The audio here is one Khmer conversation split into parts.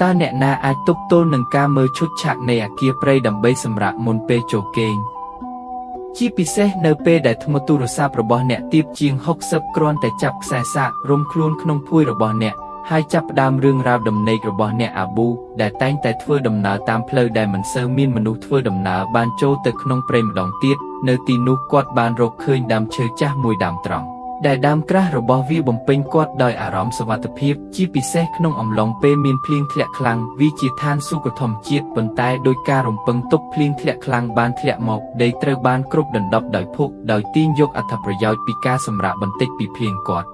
តើអ្នកណាអាចទប់ទល់នឹងការមើលឈុតឆាកនៃអគារព្រៃដើម្បីសម្រាកមុនពេលចូលគេងជាពិសេសនៅពេលដែលថ្មទូរស័ព្ទរបស់អ្នកទាបជាង60គ្រាន់តែចាប់ខ្សែសាករុំខ្លួនក្នុងភួយរបស់អ្នកហើយចាប់ផ្ដើមរឿងរ៉ាវដំណេករបស់អ្នកអាប៊ូដែលតែងតែធ្វើដំណើរតាមផ្លូវដែលមិនសូវមានមនុស្សធ្វើដំណើរបានចូលទៅក្នុងព្រៃម្ដងទៀតនៅទីនោះគាត់បានរកឃើញដើមឈើចាស់មួយដើមត្រង់ដែលដើមក្រាស់របស់វាបំពេញគាត់ដោយអារម្មណ៍សុវត្ថិភាពជាពិសេសក្នុងអំឡុងពេលមានភ្លៀងធ្លាក់ខ្លាំងវាជាឋានសួគ៌ធម្មជាតិប៉ុន្តែដោយការរំពឹងទុកភ្លៀងធ្លាក់ខ្លាំងបានធ្លាក់មកដីត្រូវបានគ្របដណ្ដប់ដោយភក់ដោយទាញយកអត្ថប្រយោជន៍ពីការសម្រាកបន្តិចពីភ្លៀងគាត់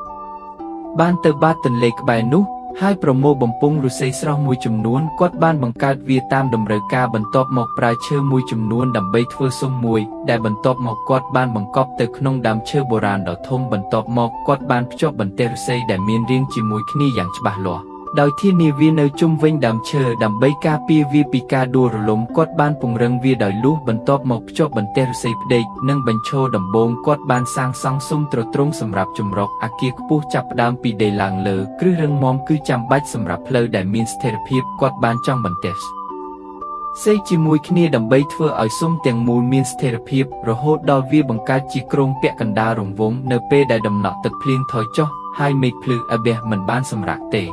បានទៅបាតទន្លេក្បែរនោះហើយប្រមូលបំពង់ឫស្សីស្រស់មួយចំនួនគាត់បានបង្កើតវាតាមតម្រូវការបន្ទាប់មកប្រើឈើមួយចំនួនដើម្បីធ្វើស៊ុមមួយដែលបន្ទាប់មកគាត់បានបង្កប់ទៅក្នុងដើមឈើបុរាណដ៏ធំបន្ទាប់មកគាត់បានភ្ជាប់បន្ទះឫស្សីដែលមានរាងជាមួយគ្នាយ៉ាងច្បាស់លាស់ដោយធានាវានៅជុំវិញដើមឈើដើម្បីការពារវាពីការដួលរលំគាត់បានពង្រឹងវាដោយលួសបន្ទាប់មកភ្ជាប់បន្ទះឫស្សីផ្ដេកនិងបញ្ឈរដំបូងគាត់បានសាងសង់ស៊ុមទ្រទ្រង់សម្រាប់ជម្រកអគារខ្ពស់ចាប់ផ្ដើមពីដីឡើងលើគ្រឹះរឹងមាំគឺចាំបាច់សម្រាប់ផ្លូវដែលមានស្ថិរភាពគាត់បានចង់បន្ទះសេកជាមួយគ្នាដើម្បីធ្វើឲ្យស៊ុមទាំងមូលមានស្ថិរភាពរហូតដល់វាបង្កើតជាគ្រោងពាក់កណ្ដាលរង្វង់នៅពេលដែលដំណក់ទឹកភ្លៀងថយចុះហើយមេឃភ្លឺអបះមិនបានសម្រាកទេ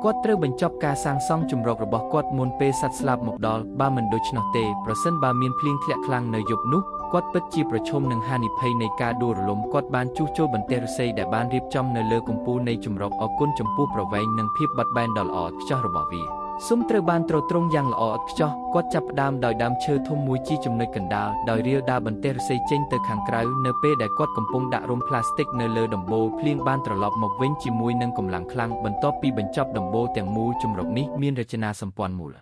គាត់ត្រូវបញ្ចប់ការសាងសង់ជម្រករបស់គាត់មុនពេលសត្វស្លាបមកដល់បើមិនដូច្នោះទេប្រសិនបើមានភ្លៀងធ្លាក់ខ្លាំងនៅយប់នោះគាត់ពិតជាប្រឈមនឹងហានិភ័យនៃការដួលរលំគាត់បានជួសជុលបន្ទះឫស្សីដែលបានរៀបចំនៅលើកំពូលនៃជម្រកអគុណចំពោះប្រវែងនិងភាពបត់បែនដ៏ល្អឥតខ្ចោះរបស់វាស៊ុមត្រូវបានទ្រទ្រង់យ៉ាងល្អឥតខ្ចោះគាត់ចាប់ផ្ដើមដោយដើមឈើធំមួយជាចំណុចកណ្ដាលដោយរាលដាលបន្ទះឫស្សីចេញទៅខាងក្រៅនៅពេលដែលគាត់កំពុងដាក់រំប្លាស្ទិកនៅលើដំបូលភ្លៀងបានត្រឡប់មកវិញជាមួយនឹងកម្លាំងខ្លាំងបន្ទាប់ពីបញ្ចប់ដំបូលទាំងមូលជម្រកនេះមានរចនាសម្ព័ន្ធមូល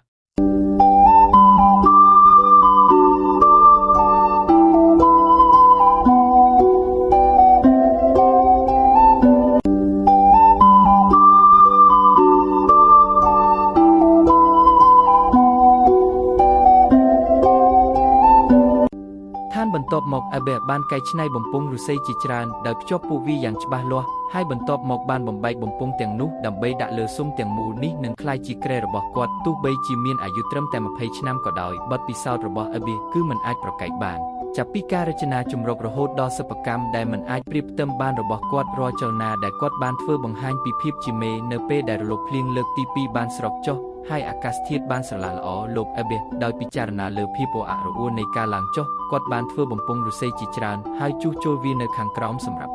បន្ទាប់មកអាបេបានកែច្នៃបំពង់ឫស្សីជាច្រើនដោយភ្ជាប់ពួកវាយ៉ាងច្បាស់លាស់ហើយបន្ទាប់មកបានបំបែកបំពង់ទាំងនោះដើម្បីដាក់លើស៊ុមទាំងមូលនេះនឹងក្លាយជាគ្រែរបស់គាត់ទោះបីជាមានអាយុត្រឹមតែ20ឆ្នាំក៏ដោយបទពិសោធន៍របស់អាបេគឺមិនអាចប្រកែកបានចាប់ពីការរចនាជម្រករហូតដល់សិប្បកម្មដែលមិនអាចប្រៀបផ្ទឹមបានរបស់គាត់រាល់ចលនាដែលគាត់បានធ្វើបង្ហាញពីភាពជាមេនៅពេលដែលរលកភ្លៀងលើកទី2បានស្រកចុះហើយអាកាសធាតុបានស្រឡះល្អលោកអាបេដោយពិចារណាលើភាពរអាក់រអួលនៃការឡើងចុះគាត់បានធ្វើបំពង់ឫស្សីជាច្រើនហើយជួសជុលវានៅខាងក្រោមសម្រាប់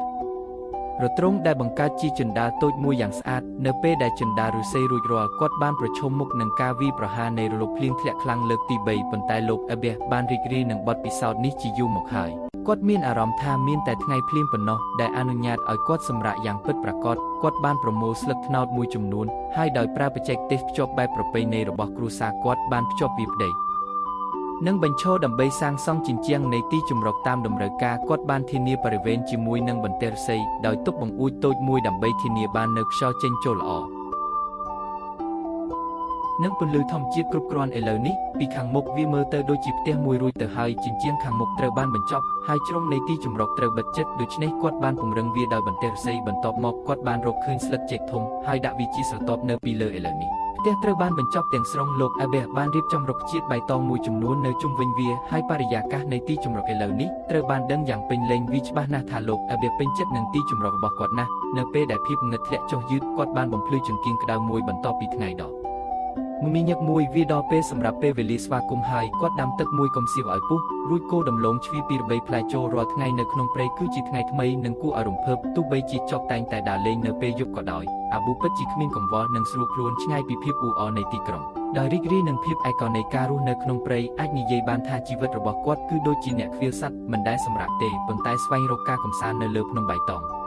រទ្រង់ដែលបង្កើតជាជណ្ដើរតូចមួយយ៉ាងស្អាតនៅពេលដែលជណ្ដើរឫស្សីរួចរាល់គាត់បានប្រឈមមុខនឹងការវាយប្រហារនៃរលកភ្លៀងធ្លាក់ខ្លាំងលើកទី3ប៉ុន្តែលោកអាបេបានរីករាយនឹងបទពិសោធន៍នេះជាយូរមកហើយគាត់មានអារម្មណ៍ថាមានតែថ្ងៃភ្លៀងប៉ុណ្ណោះដែលអនុញ្ញាតឲ្យគាត់សម្រាកយ៉ាងពិតប្រាកដគាត់បានប្រមូលស្លឹកត្នោតមួយចំនួនហើយដោយប្រើបច្ចេកទេសភ្ជាប់បែបប្រពៃណីរបស់គ្រួសារគាត់បានភ្ជាប់វាប្តីនិងបញ្ឈរដើម្បីសាងសង់ជញ្ជាំងនៃទីជម្រកតាមតម្រូវការគាត់បានធានាបរិវេណជាមួយនឹងបន្ទះឫស្សីដោយទុកបង្អួចតូចមួយដើម្បីធានាបាននូវខ្យល់ចេញចូលល្អនិងពន្លឺធម្មជាតិគ្រប់គ្រាន់ឥឡូវនេះពីខាងមុខវាមើលទៅដូចជាផ្ទះមួយរួចទៅហើយជញ្ជាំងខាងមុខត្រូវបានបញ្ចប់ហើយជ្រុងនៃទីជម្រកត្រូវបិទជិតដូច្នេះគាត់បានពង្រឹងវាដោយបន្ទះឫស្សីបន្ទាប់មកគាត់បានរកឃើញស្លឹកចេកធំហើយដាក់វាជាស្រទាប់នៅពីលើឥឡូវនេះផ្ទះត្រូវបានបញ្ចប់ទាំងស្រុងលោកអាបេបានរៀបចំរុក្ខជាតិបៃតងមួយចំនួននៅជុំវិញវាហើយបរិយាកាសនៃទីជម្រកឥឡូវនេះត្រូវបានដឹងយ៉ាងពេញលេញវាច្បាស់ណាស់ថាលោកអាបេពេញចិត្តនឹងទីជម្រករបស់គាត់ណាស់នៅពេលដែលភាពងឹតធ្លាក់ចុះយឺតគាត់បានបំភ្លឺចង្គៀងក្តៅមួយបន្ទាប់ពីថ្ងៃដ៏មមាញឹកមួយវាដល់ពេលសម្រាប់ពេលវេលាស្វាគមន៍ហើយគាត់ដាំទឹកមួយកុំសៀវឲ្យពុះរួចគោដំឡូងជ្វាពីរបីផ្លែចូលរាល់ថ្ងៃនៅក្នុងព្រៃគឺជាថ្ងៃថ្មីនិងគួរឲ្យរំភើបទោះបីជាចប់តែងតែដើរលេងនៅពេលយប់ក៏ដោយអាប៊ូពិតជាគ្មានកង្វល់និងស្រួលខ្លួនឆ្ងាយពីភាពអ៊ូអរនៃទីក្រុងដោយរីករាយនឹងភាពឯកោនៃការរស់នៅក្នុងព្រៃអាចនិយាយបានថាជីវិតរបស់គាត់គឺដូចជាអ្នកខ្វៀលសត្វមិនដែលសម្រាកទេប៉ុន្តែស្វែងរកការកម្សាន្តនៅលើភ្នំបៃតង។